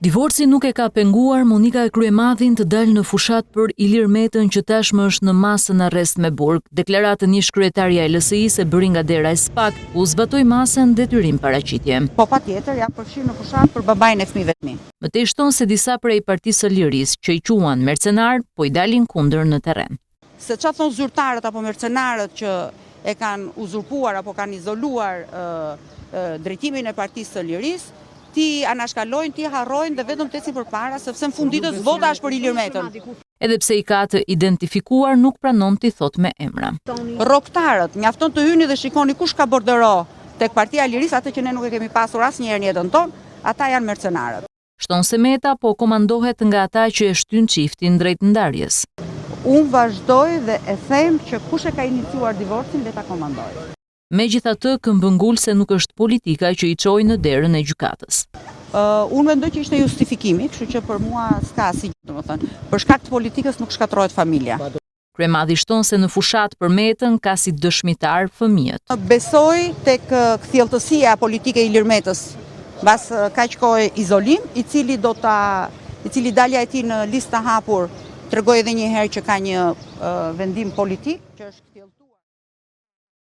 Divorci nuk e ka penguar Monika Kryemadhin të dalë në fushatë për Ilir Metën që tashmë është në masën arrest me burg. Deklaratën ish-kryetarja e LSI-së e bëri nga dera e SPAK, ku zbatoi masën detyrim paraqitje. Po patjetër, jam përfshirë në fushatë për babain e fëmijëve të mi. Më tej shton se disa prej Partisë së Lirisë, që i quan mercenarë, po i dalin kundër në terren. Se ça thonë zyrtarët apo mercenarët që e kanë uzurpuar apo kanë izoluar drejtimin e Partisë së Lirisë, t'i anashkalojnë, t'i harrojnë dhe vetëm të ecin përpara, sepse në fund ditës vota është për Ilir Metën. Edhe pse i ka të identifikuar, nuk pranon t'i thotë me emra. Rrogëtarët, mjafton të hyni dhe shikoni kush ka bordero tek Partia e Lirisë, atë që ne nuk e kemi pasur asnjëherë në jetën tonë, ata janë mercenarët. Shton se Meta po komandohet nga ata që e shtynë çiftin drejt ndarjes. Unë vazhdoj dhe e them që kush e ka iniciuar divorcin le ta komandojë. Megjithatë, këmbëngul se nuk është politika që i çoi në derën e gjykatës. Unë mendoj që ishte justifikimi, kështu që për mua s'ka asgjë, domethënë, për shkak të politikës nuk shkatërrohet familja. Kryemadhi shton se në fushatë për Metën ka si dëshmitarë fëmijët. Besoj tek kthjelltësia politike e Ilir Metës mbas kaq kohe izolim, i cili do ta, i cili dalja e tij në listë të hapur tregoi edhe një herë që ka një vendim politik, që është kthjelltuar.